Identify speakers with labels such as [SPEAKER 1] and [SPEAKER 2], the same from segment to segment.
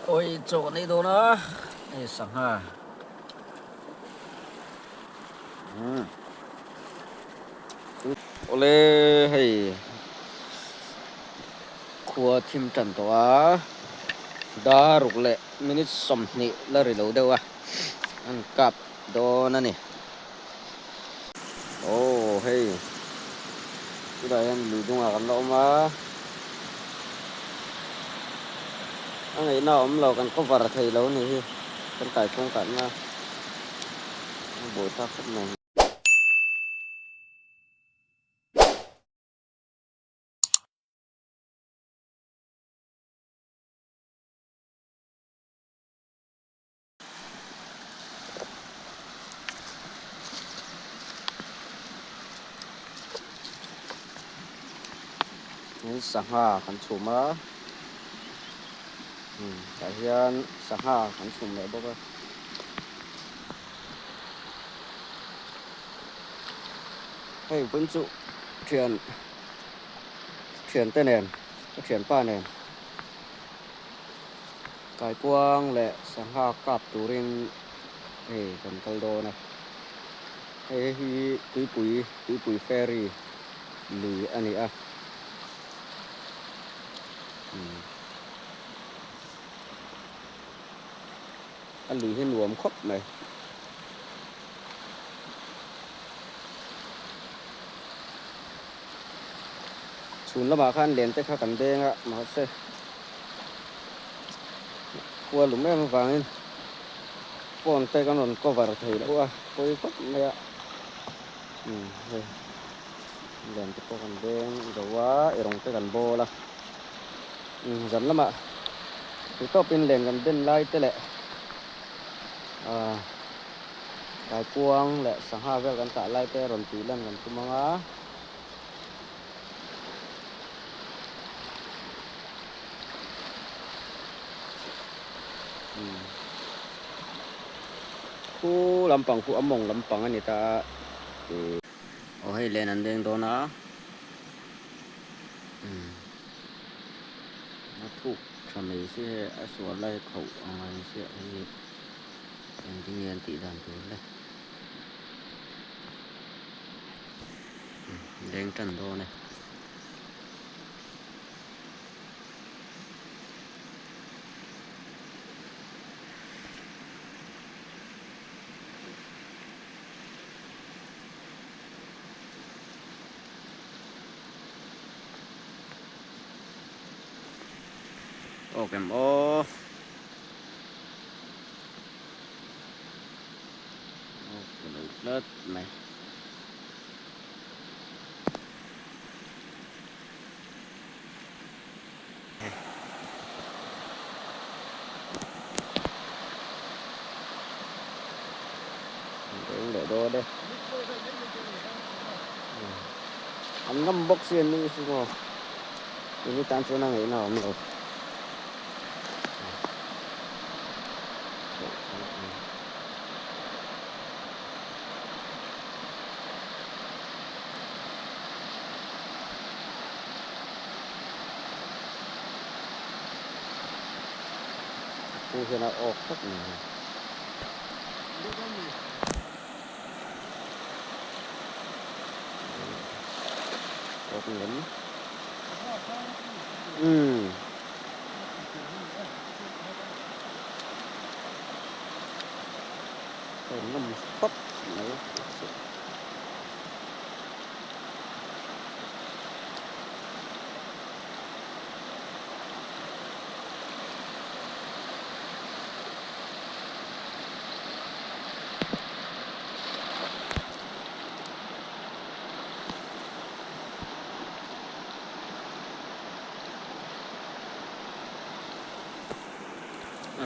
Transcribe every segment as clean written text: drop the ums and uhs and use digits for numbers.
[SPEAKER 1] Awi chaw kan ei dawn a hei sangha umm awle hei khua thim tan tawh a dar ruk leh minute 20 la ri lo deuh a an kap dawn a ni. Aw hei chutah hian lui dungah kan la awm a a ngaihna a awm lo kan cover thei lo a nih hi kan kaikuang kahna a buai thlak khawp mai. Sangha kan chhum a tah hian sangha kan chhum leh bawk a. Hei vawiin chu thian thiante nen ka thianpa nen. Kaikuang leh sangha kap turin hei kan kal dawn a, hei hi tuipui tuipui ferry lui a ni a umm a lui hi nuam khawp mai. Chhun lamah khan len te kha kan deng a mahse. Khua lum em avangin phone te kan rawn cover thei loh a pawi khawp mai a umm hei lian te pawh kan beng zo a erawng te kan bawl a umm zan lamah tui tawpin len kan den lai te leh ahh kaikuang leh sangha vel kan kah lai te rawn tih lan kan tum ang a. Khu lampang khu a mawng lampang a ni ta a ih aw hei len an deng dawn a umm a thuk tha mai si hei a sual lai khauh ang reng sia hei hi engtin nge an tih dan tur le. Leng tan dawn e. Awk em aw. Awk ka lo tlat mai. Leh dawn e. An ngam bawk si an ni chu maw. Tuni tan chuan a ngaihna a awm lo. Pu hian a awk tlat mai hi. Awk lem. Umm. Ngam khawp mai.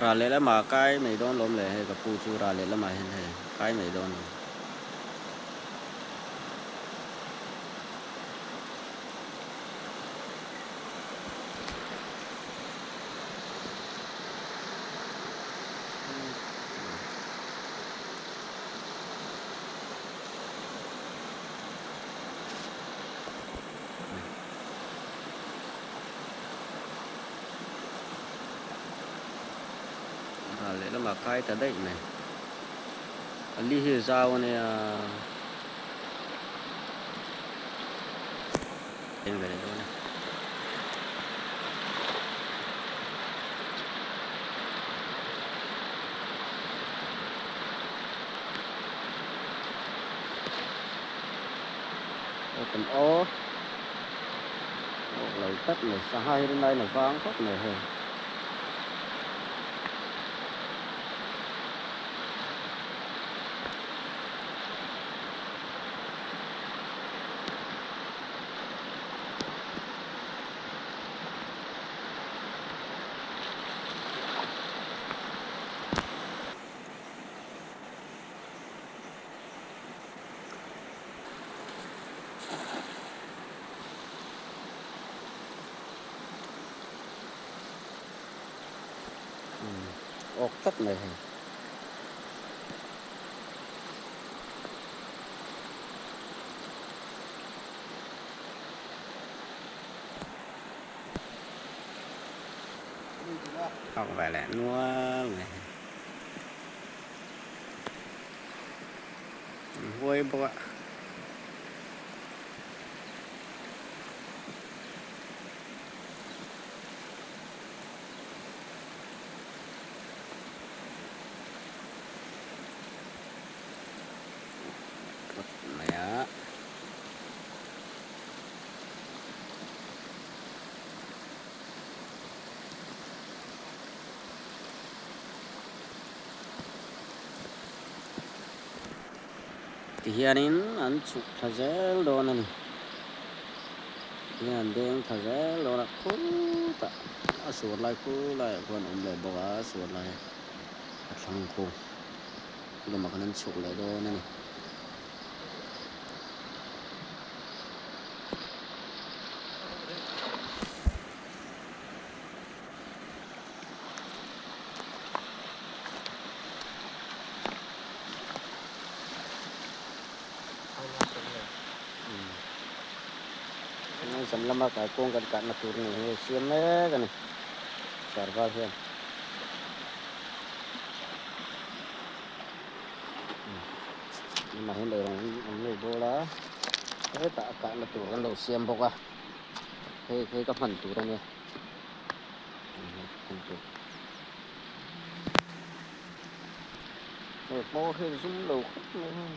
[SPEAKER 1] Ral leh lamah kai mai dawn lawm le hei ka pu chu ral leh lamah hian hei kai mai dawn lawm. Ral lehlamah kai ta daih mai. A li hi zau a nia. Eng ve leh dawn e. Open aw. Awk lo tlat mai. Sangha hi rinaiin a vang khawp mai hei. Awk tlat mai hei. Awk ve leh nual mai hei. An huai bawk a. Phawt mai a. Tihianin an chhuk thla zel dawn a ni. Tihian an deng thla zel dawn a khutah a suar lai khu laiah khuan a awm leh bawk a suar lai a thlang khu lamah khan an chhuk leh dawn a ni. Zan lama kaikuang kan kahna tur ni hi siam mek a ni sarvar hian amah hian eirawng an lo bawl a hetah a kahna tur kan lo siam bawk a hei hei ka hman tur a nia. Hei hmawr hi a zum lo khawp mai hei.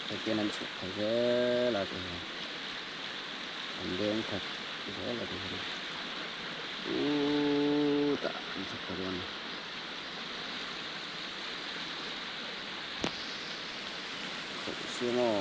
[SPEAKER 1] Hei khian an chhuk thla zel a ti hian an deng khat zel a ti hian chutah an chhuk thla dawn a ni. Siam aw.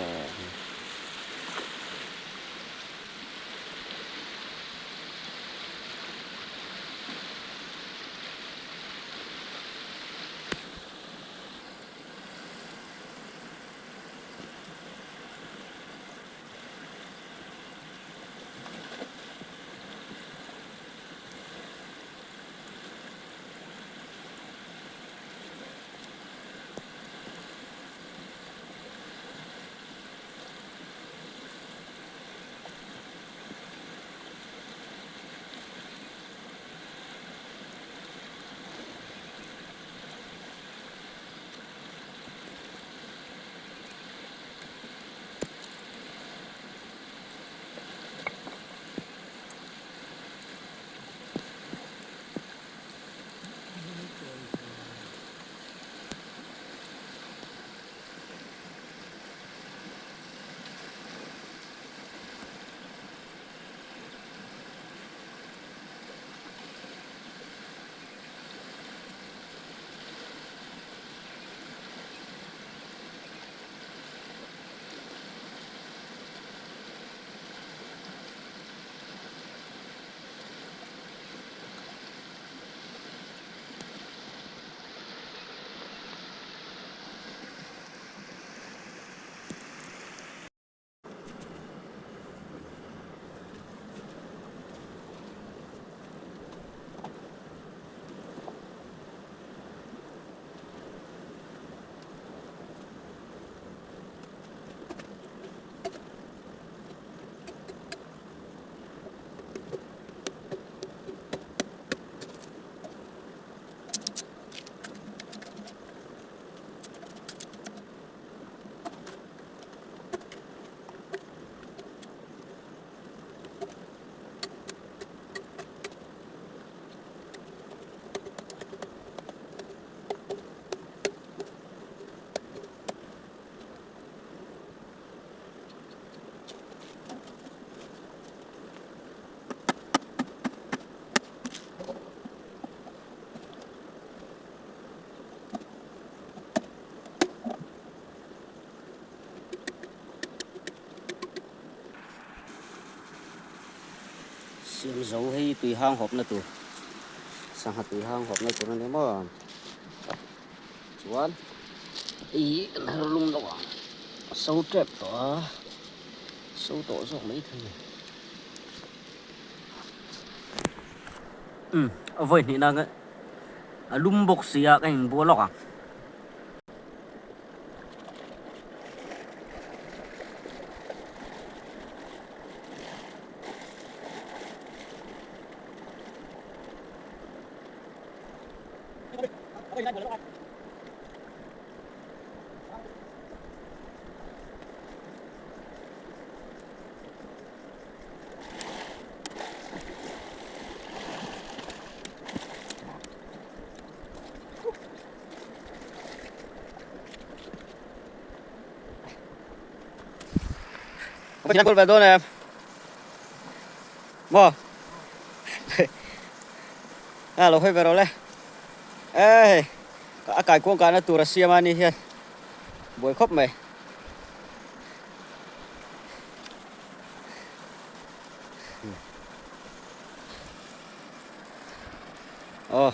[SPEAKER 1] Siam zo hei tui hang hawpna tur sangha tui hang hawpna tur a ni maw chuan hei hi kan her lum lo ang a so tep tawh a so tawh zawk mai thei a ni umm a vawi hnihna a lum bawk si a ka inbual lawk ang. Kul ve dawn em? Maw? A lo hawi ve rawh le. Ê hei a kaikuang kahna tur a siam a ni hian buai khawp mai. Aw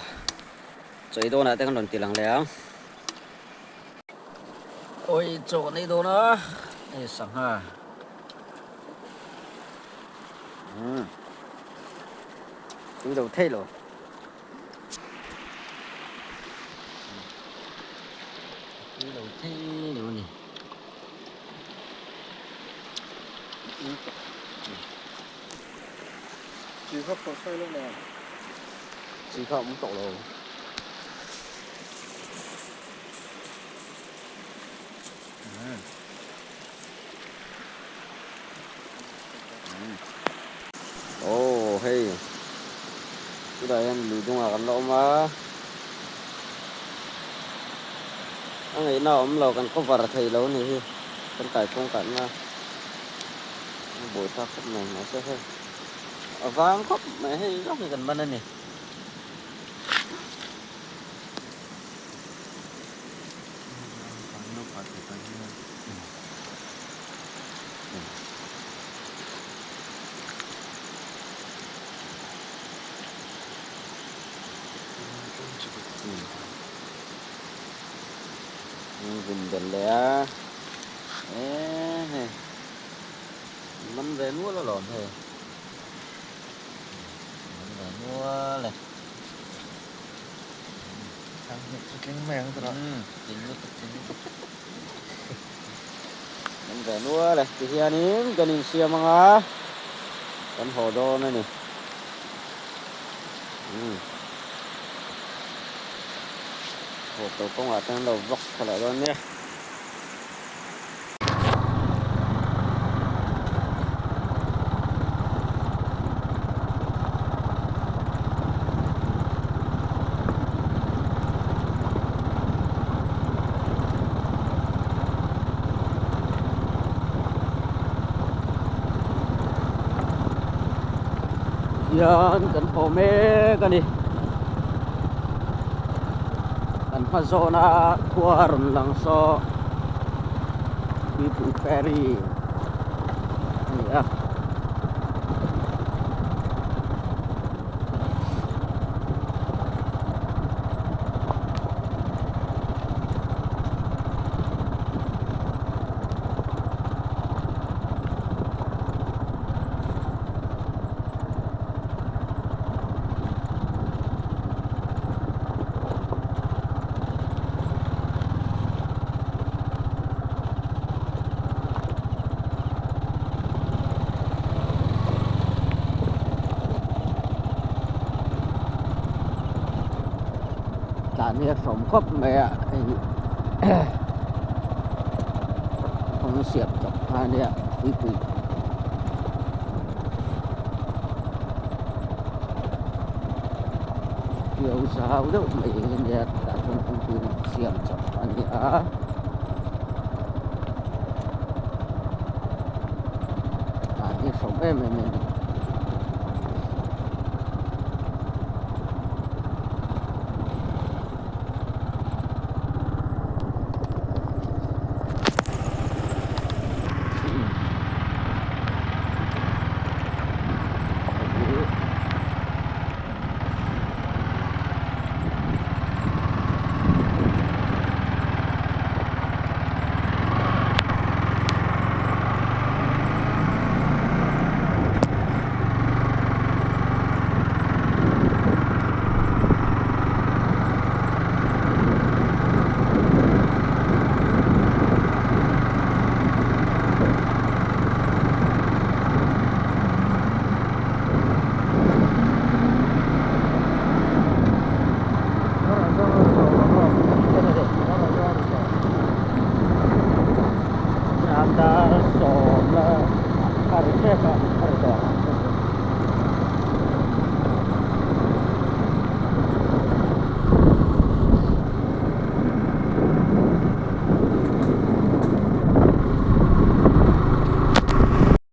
[SPEAKER 1] chawi dawnah te kan rawn ti lang leh ang. Awi chaw kan ei dawn a hei sangha umm tui lo thei lo. Tui lo thei lo a ni.
[SPEAKER 2] Chi kha phawrh sawi lo nen.
[SPEAKER 1] Chi kha awm tawh lo. Aw hei chutah hian lui dungah kan la awm a a ngaihna a awm lo kan cover thei lo a ni hi kan kaikuang kahna a buai thlak khawp mai mahse hei a vang khawp mai hei zawk hi kan ban a ni. Vun belh leh a eh hei man ve nual alawm hei man ve nual e.
[SPEAKER 2] Tling mai ang tawh.
[SPEAKER 1] Tling lutuk tling lutuk. Kan ve nual e tihianin kan insiam ang a kan haw dawn a ni. Haw tawh kawngah te an lo vlog tha leh dawn nia. Hian kan haw mek a ni kan hma zawn a khua a rawn lang saw tuipui ferry a ni a. Tlan hi a hrawm khawp mai a hei kawng siam chawp kha ania tuipui. Tiau zau deuh mai hi ania tah chuan kawngpui siam chawp a ni a. Tlan hi a hrawm em em a ni.